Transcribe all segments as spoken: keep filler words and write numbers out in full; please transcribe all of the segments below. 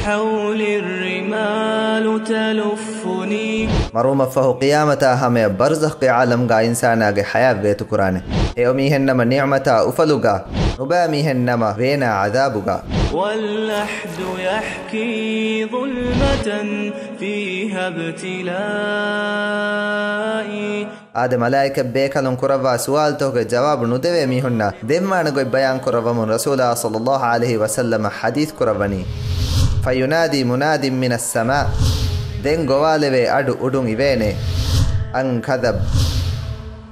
حولي الرمال تلفني. މަރުވުމަށްފަހު ޤިޔާމަތާ ހަމަޔަށް ބަރުޒަޚްގެ ޢާލަމްގާ އިންސާނާގެ ޙަޔާތް ވޭތުކުރާނެ. އެއޮމީހެންނަމަ ނިޢުމަތާ އުފަލުގާ، ނުބައިމީހެންނަމަ ވޭނާ ޢަޛާބުގާ. واللحد يحكي ظلمة فيها ابتلائي. އާދެ، މަލާއިކަތް ބޭކަލުން ކުރައްވާ ސުވާލުތަކުގެ ޖަވާބު ނުދެވޭ މީހުންނަށް ދެންވާނެ ގޮތް ބަޔާން ކުރައްވަމުން ރަސޫލާ ޞައްލައްލާހު ޢަލައިހި ވަސައްލަމަ ޙަދީޘް ކުރައްވަނީ. فينادي مناد من السماء. ދެން ގޮވާލެވޭ އަޑު އުޑުން އިވޭނެ. أن كذب.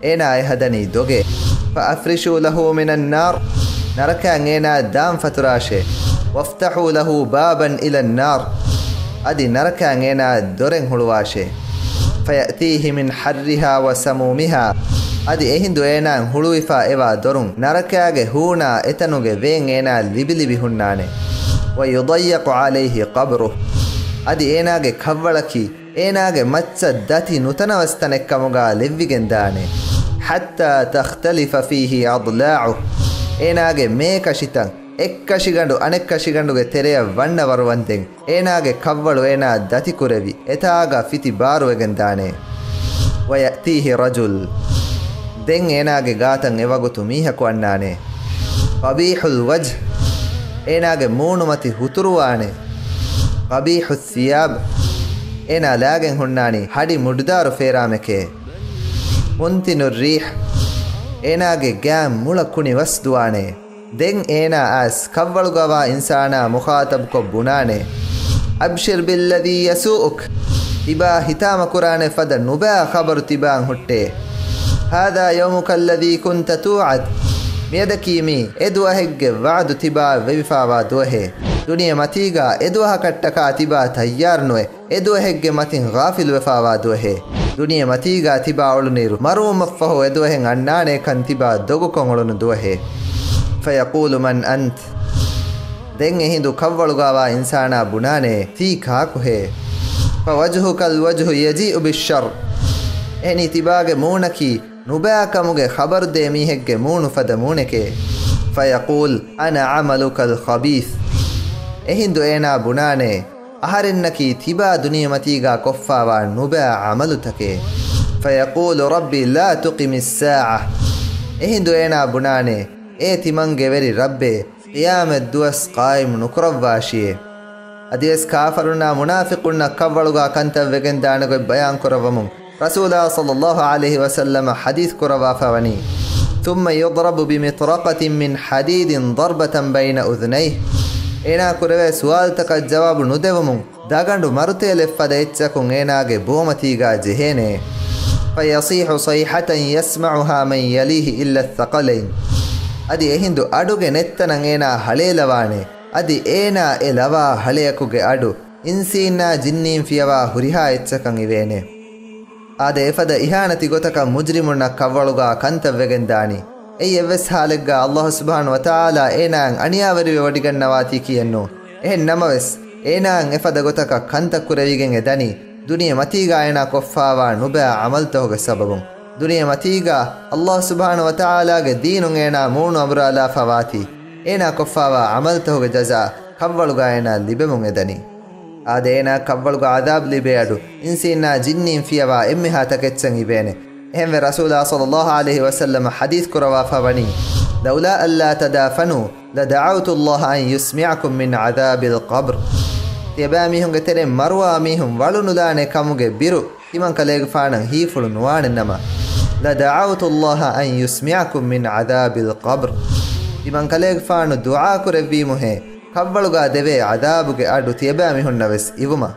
އޭނާ އެ ހަދަނީ ދޮގެއް. فأفرشوا له من النار. ނަރަކައިން އޭނާ ދާން ފަތުރާށޭ. وافتحوا له بابا إلى النار. އަދި ނަރަކައިން އޭނާ ދޮރެއް ހުޅުވާށޭ. فيأتيه من حرها وسمومها. އަދި އެހިނދު އޭނާއަށް ހުޅުވިފާ އެވާ ދޮރުން ނަރަކައިގެ ހޫނާ އެތަނުގެ ވޭން އޭނާ ލިބިލިބި ހުންނާނެ. ويضيق عليه قبره. އަދި އޭނާގެ ކަށްވަޅަކީ އޭނާގެ މައްޗަށް ދަތި ނުތަނަވަސް ތަނެއް ކަމުގާ ލެއްވިގެން ދާނެ. حتى تختلف فيه أضلاعه. އޭނާގެ މޭކަށިތައް އެއްކަށިގަނޑު އަނެއްކަށިގަނޑުގެ ތެރެޔަށް ވަންނަ ވަރު ވަންދެން އޭނާގެ ކަށްވަޅު އޭނާ ދަތިކުރެވި އެތާގަ ފިތި ބާރުވެގެން ދާނެ. ويأتيه رجل. ދެން އޭނާގެ ގާތަށް އެވަގުތު މީހަކު އަންނާނެ. قبيح الوجه. އޭނާގެ މޫނުމަތި ހުތުރުވާނެ. قبيح الثياب. އޭނާ ލާގެން ހުންނާނީ ހަޑި މުޑުދާރު ފޭރާމެކޭ. منتن الريح. އޭނާގެ ގާތް މުޅަ ކުނި ވަސް ދުވާނެ. ދެން އޭނާ އައިސް ކަށްވަޅުގަވާ އިންސާނާ މުޚާޠަބުކޮށް ބުނާނެ. أبشر بالذي يسوءك. ތިބާ ހިތާމަކުރާނެ ފަދަ ނުބައި ޚަބަރު ތިބާއަށް ހުއްޓޭ. هذا يومك الذي كنت توعد. މިއަދަކީ މީ އެ ދުވަހެއްގެ ވަޢުދު ތިބާއަށް ވެވިފާވާ ދުވަހޭ. ދުނިޔެ މަތީގާ އެ ދުވަހަކަށްޓަކާ ތިބާ ތައްޔާރުނުވެ، އެ ދުވަހެއްގެ މަތިން ޣާފިލުވެފާވާ ދުވަހޭ. ދުނިޔެ މަތީގާ ތިބާ އުޅުނިއިރު، މަރުވުމަށްފަހު އެ ދުވަހެއް އަންނާނޭކަން ތިބާ ދޮގުކޮށް އުޅުނު ދުވަހޭ. فيقول من أنت. ދެން އެހިނދު ކަށްވަޅުގާވާ އިންސާނާ ބުނާނޭ، ތީ ކާކުހޭ؟ فوجهك الوجه يجيء بالشر. އެހެނީ ތިބާގެ މޫނަކީ ނުބައިކަމުގެ ޚަބަރުދޭ މީހެއްގެ މޫނު ފަދަ މޫނެކޭ. فيقول أنا عملك الخبيث. އެހިނދު އޭނާ ބުނާނޭ، އަހަރެންނަކީ ތިބާ ދުނިޔެމަތީގާ ކޮށްފާވާ ނުބައި ޢަމަލުތަކޭ. فيقول رب لا تقم الساعة. އެހިނދު އޭނާ ބުނާނޭ، އޭ ތިމަންގެ ވެރި ރައްބޭ، ޤިޔާމަތް ދުވަސް ޤާއިމް ނުކުރައްވާށިއޭ. އަދިވެސް ކާފަރުންނާ މުނާފިޤުންނަށް ކަށްވަޅުގާ ކަންތައް ވެގެންދާނެ ގޮތް ބަޔާން ކުރައްވަމުން، ރަސޫލާ ޞައްލައްލާހު ޢަލައިހި ވަސައްލަމަ ޙަދީޘް ކުރައްވާފަ ވަނީ، ثم يضرب بمطرقة من حديد ضربة بين أذنيه. އޭނާ ކުރެވޭ ސުވާލުތަކަށް ޖަވާބު ނުދެވުމުން، ދަގަނޑު މަރުތޭލެއްފަދަ އެއްޗަކުން އޭނާގެ ބޯމަތީގާ ޖެހޭނެ. فيصيح صيحة يسمعها من يليه إلا الثقلين. އަދި އެހިނދު އަޑުގެ ނެއްތަނަށް އޭނާ ހަޅޭލަވާނެ. އަދި އޭނާ އެ ލަވާ ހަޅެއަކުގެ އަޑު އިންސީންނާ ޖިންނީން ފިޔަވާ ހުރިހާ އެއްޗަކަށް އިވޭނެ. އާދެ، އެފަދަ އިހާނެތި ގޮތަކަށް މުޖްރިމުންނަށް ކަށްވަޅުގާ ކަންތައް ވެގެން ދާނީ. އެއީ އެއްވެސް ހާލެއްގާ ﷲ ސުބްޙާނަހޫ ވަތަޢާލާ އޭނާއަށް އަނިޔާވެރިވެވޮޑިގަންނަވާތީކީއެއްނޫން. އެހެން ނަމަވެސް، އޭނާއަށް އެފަދަ ގޮތަކަށް ކަންތައް ކުރެވިގެން އެ ދަނީ، ދުނިޔެ މަތީގާ އޭނާ ކޮށްފާވާ ނުބައި ޢަމަލުތަކުގެ ސަބަބުން. ދުނިޔެ މަތީގާ ﷲ ސުބްޙާނަހޫ ވަތަޢާލާގެ ދީނުން އޭނާ މޫނު އަނބުރާލާފަ ވާތީ، އޭނާ ކޮށްފާވާ ޢަމަލުތަކުގެ ޖަޒާ ކަށްވަޅުގާ އޭނާ ލިބެމުން އެދަނީ. އާދެ، އޭނާ ކަށްވަޅުގަ ޢަޛާބު ލިބޭ އަޑު، އިންސީންނާ ޖިންނީން ފިޔަވާ އެންމެހާ ތަކެއްޗަށް އިވޭނެ. އެހެންވެ، ރަސޫލާ ޞައްލައްލާހު ޢަލައިހި ވަސައްލަމަ ޙަދީޘް ކުރައްވާފަ ވަނީ، لولا ألا تدافنوا لدعوت الله أن يسمعكم من عذاب القبر. ތިޔަބައިމީހުންގެ ތެރެއިން މަރުވާ މީހުން ވަޅުނުލާނެ ކަމުގެ ބިރު ތިމަންކަލޭގެފާނަށް ހީފުޅު ނުވާނެ ނަމަ، لدعوت الله أن يسمعكم من عذاب القبر. ތިމަންކަލޭގެފާނު ދުޢާ ކުރެއްވީމުހޭ، ކަށްވަޅުގާ ދެވޭ ޢަޛާބުގެ އަޑު ތިޔަބައިމީހުންނަށް ވެސް އިވުމަށް.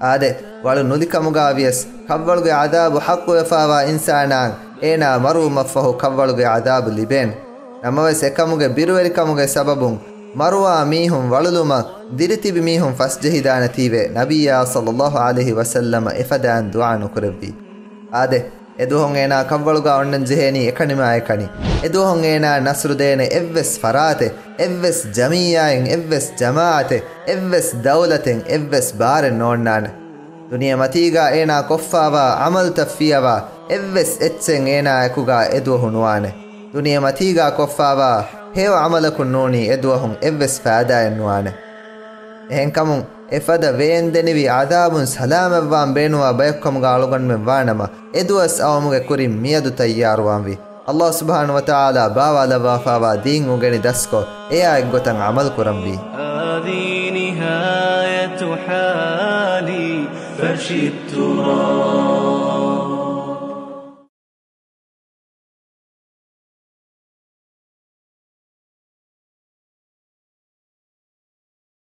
އާދެ، ވަޅު ނުލިކަމުގާ ވިޔަސް، ކަށްވަޅުގެ ޢަޛާބު ޙައްޤުވެފާވާ އިންސާނާއަށް އޭނާ މަރުވުމަށްފަހު ކަށްވަޅުގެ ޢަޛާބު ލިބޭނެ. ނަމަވެސް، އެކަމުގެ ބިރުވެރިކަމުގެ ސަބަބުން މަރުވާ މީހުން ވަޅުލުމަށް ދިރިތިބި މީހުން ފަސްޖެހިދާނެތީވެ، ނަބިއްޔާ ޞައްލައްލާހު ޢަލައިހި ވަސައްލަމަ އެފަދައިން ދުޢާ ނުކުރެއްވި. އާދެ، އެދުވަހުން އޭނާ ކަށްވަޅުގާ އޮންނަން ޖެހޭނީ އެކަނިމާ އެކަނި. އެދުވަހުން އޭނާ ނަޞްރު ދޭނެ އެއްވެސް ފަރާތެއް، އެއްވެސް ޖަމިއްޔާއެއް، އެއްވެސް ޖަމާޢަތެއް، އެއްވެސް ދައުލަތެއް، އެއްވެސް ބާރެއް ނޯންނާނެ. ދުނިޔެ މަތީގާ އޭނާ ކޮށްފާވާ ޢަމަލުތައް ފިޔަވާ އެއްވެސް އެއްޗެއް އޭނާއެކުގާ އެދުވަހު ނުވާނެ. ދުނިޔެ މަތީގާ ކޮށްފާވާ ހެޔޮ ޢަމަލަކުން ނޫނީ އެދުވަހުން އެއްވެސް ފައިދާއެއް ނުވާނެ. އެހެންކަމުން އެފަދަ ވޭންދެނިވި ޢަޛާބުން ސަލާމަތްވާން ބޭނުންވާ ބަޔަކުކަމުގަ އަޅުގަނޑުމެން ވާނަމަ، އެދުވަސް އައުމުގެ ކުރިން މިއަދު ތައްޔާރުވާންވީ. އައްލާހު ސުބްޙާނަހޫ ވަތަޢާލާ ބާވާލައްވާފައިވާ ދީން އުނގެނި ދަސްކޮށް، އެއާ އެއްގޮތަށް ޢަމަލު ކުރަންވީ. هذه نهاية حالي فرش التراب.